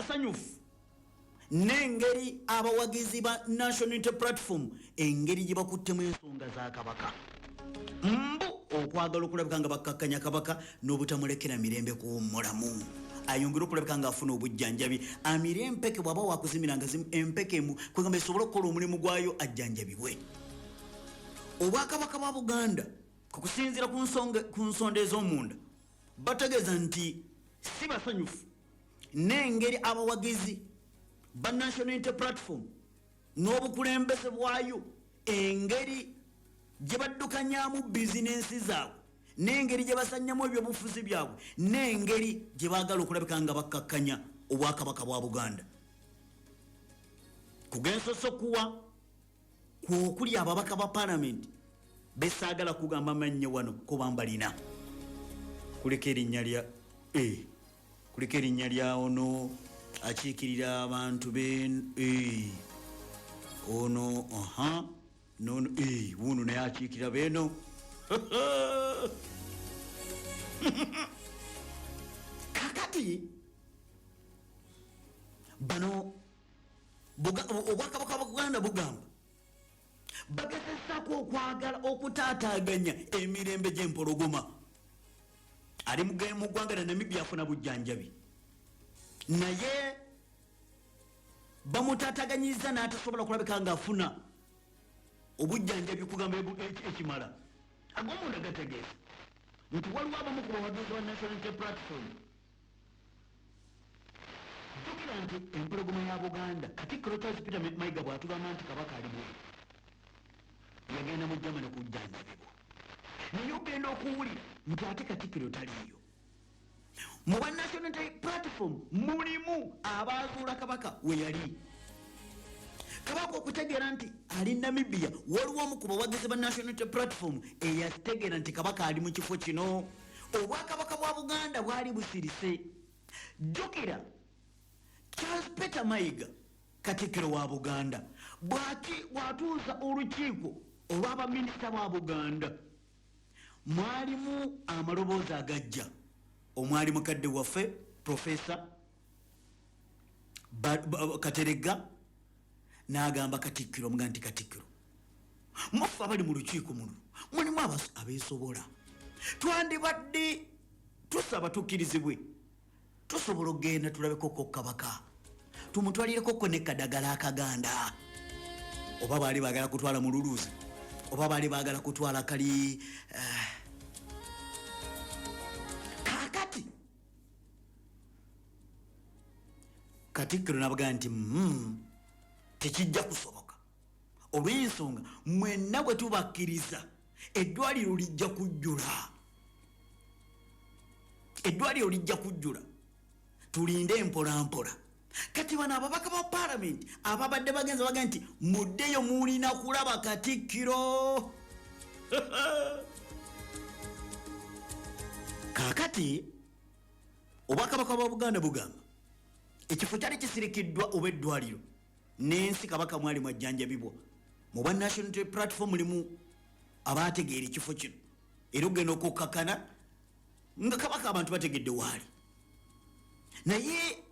basanyufu n'engeri abawagizi ba National Unity Platform engeri gye bakuttemu ensonga za Kabaka, mbu okwagala okulabika nga bakkakkanya Kabaka n'obutamulekera mirembe kuwummulamu, ayongere okulabika nga afuna obujjanjabi, amire empeke, bw'aba wakuzimira nga empeke emu kwegamba esobole okukola omulimu gwayo, ajjanjabibwe. Obwakabaka bwa Buganda, kukusinziira ku nsonda ez'omunda, bategeeza nti si basanyufu n'engeri abawagizi ba National Unity Platform n'obukulembeze bwayo engeri gye baddukanyamu bizinensi zaabwe, n'engeri gye basanyamu ebyobufuzi byabwe, n'engeri gye baagala okulabika nga bakkakkanya Obwakabaka bwa Buganda. Kugensoso kuwa kwokuli ababaka ba Palamenti besaagala kugamba mannya wano kuba mbalina, kuliko erinnya lya kuliko erinnya lya ono akiikirira abantu be ono, aha, nono, wuno naye akiikirira beeno. Kakati bano Obwakabaka bwa Buganda bugamba bagezesaako okwagala okutaataaganya emirembe gy'empologoma. Ali mu ggwanga lya Namibia afuna bujjanjabi, naye bamutaataganyiza n'atasobola kulabika ng'afuna obujjanjabi kugamba ekimala. Ag'omunda gategeeza nti waliwo abamu ku bawagizi ba National Unity Platform. Jjukira nti empologoma ya Buganda, Katikkiro Charles Peter Mayiga, bw'atugamba nti Kabaka ali bweru, yagenda mu Germany kujjanjabibwa, naye ogenda okuwulira nti ate Katikkiro taliiyo. Mu ba National Platform mulimu abaazuula Kabaka we yali. Kabaka okutegeera nti ali Namibia, waliwo omu ku bawagizi ba National Platform eyategeera nti Kabaka ali mu kifo kino. Obwakabaka bwa Buganda bwali busirise. Jjukira Charles Peter Mayiga, Katikkiro wa Buganda, bwati bw'atuuza olukiiko olw'abaminisita ba Buganda, mwalimu amaloboozi agajja omwali mukadde waffe Profesa Kateregga, n'agamba Katikkiro omuga nti, "Katikkiro, mufe abali mu lukiiko muno mulimu abeesobola. Twandibadde tusaba tukkirizibwe tusobola okugenda tulabekoko Kabaka, tumutwalirekoko ne kadagala akaganda." Oba baali baagala kutwala mululuzi, oba baali baagala kutwala kali. Kakati Katikkiro nabagaa nti, "Tekijja kusoboka olw'ensonga mwenna bwe tubakkiriza eddwaliro lijja kujjula, eddwaliro lijja kujjula, tulinde mpola mpola." Kati bano ababaka ba Palamenti ababadde bagenza baga nti muddeyo, mulina kulaba Katikkiro. Kakati Obwakabaka bwa Buganda bugamba ekifo kyali kisirikiddwa oba eddwaliro n'ensi Kabaka mwali mwajjanjabibwa, mu bwa National Platform mulimu abategeera ekifo kino, era okugenda okukkakana nga Kabaka abantu bategedde waali, naye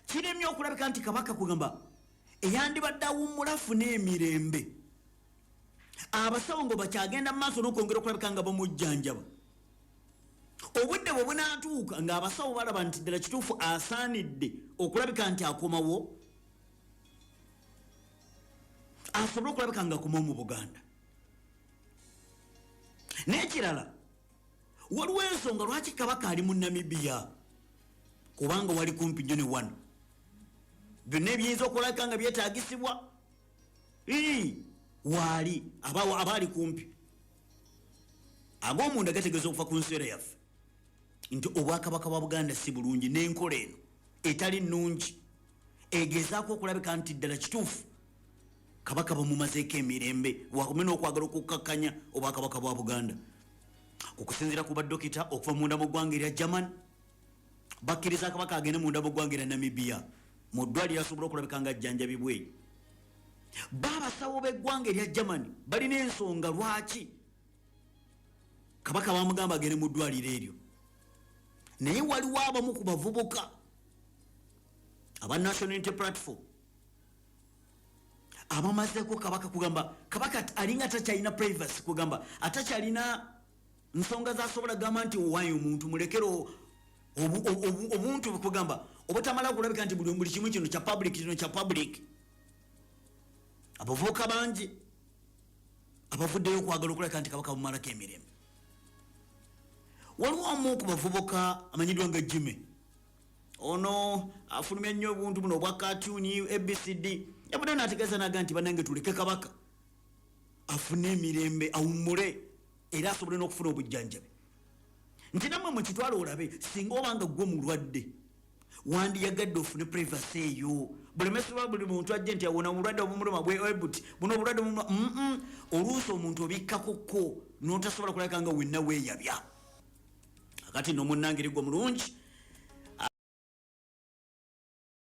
kiremye okulabika nti Kabaka kugamba eyandibadde awummula afune emirembe, abasawo ngo bakyagenda mu maaso n'okwongera okulabika nga bamujjanjaba. Obudde bwe bunaatuuka ng'abasawo balaba nti ddala kituufu asaanidde okulabika nti akomawo, asobole okulabika nga akomawo mu Buganda. N'ekirala, waliwo ensonga lwaki Kabaka ali mu Namibiya, kubanga wali kumpi nnyo ne wano, byonna ebiyinza okulabika nga byetaagisibwa waali aba ali kumpi. Ag'omunda gategeeza okuva ku nseera yaffe nti Obwakabaka bwa Buganda si bulungi n'enkola eno etali nnungi egezaako okulabika nti ddala kituufu Kabaka bamumazeeko emirembe, wakume n'okwagala okukkakkanya Obwakabaka bwa Buganda. Okusinziira ku badokita okuva munda mu ggwanga erya German, bakkiriza Kabaka agende munda mu ggwanga erya Namibia mu ddwaliro asobola okulabika nga ajjanjabibwe. Baabasawo b'eggwanga erya Germany balina ensonga lwaki Kabaka bamugamba agende mu ddwaliro eryo, naye waliwo abamu ku bavubuka. Aba National Unity Platform abamazeeko kabaka, kugamba kabaka alinga atakyalina privacy, kugamba atakyalina nsonga zasobola gamba nti owayo omuntu mulekere obuntu, kugamba obutamala kulabika nti buli kimu kino kya public, kino kya public. Abavubuka bangi abavuddeyo okwagala okulabika nti kabaka bumalako emirembe. Waliwo omu ku bavubuka amanyiddwa nga Jimmy, ono afulumya nnyo obuntu buno obwa cartoon ABCD, yabudde nategeeza naga nti banange, tuleke kabaka afune emirembe, awummule era asobole n'okufuna obujjanjabi, nti nammwe mukitwale olabe singa obanga gwe mulwadde wandiyagadde ofune privacy eyo, bulemesebwa buli muntu ajje nti awona obulwadde obumuluma bwebuti buno obulwadde obumuluma. Oluusi omuntu obikkakokko notasobola kulabika nga wenna weeyabya. Akati no munnange gwe mulungi.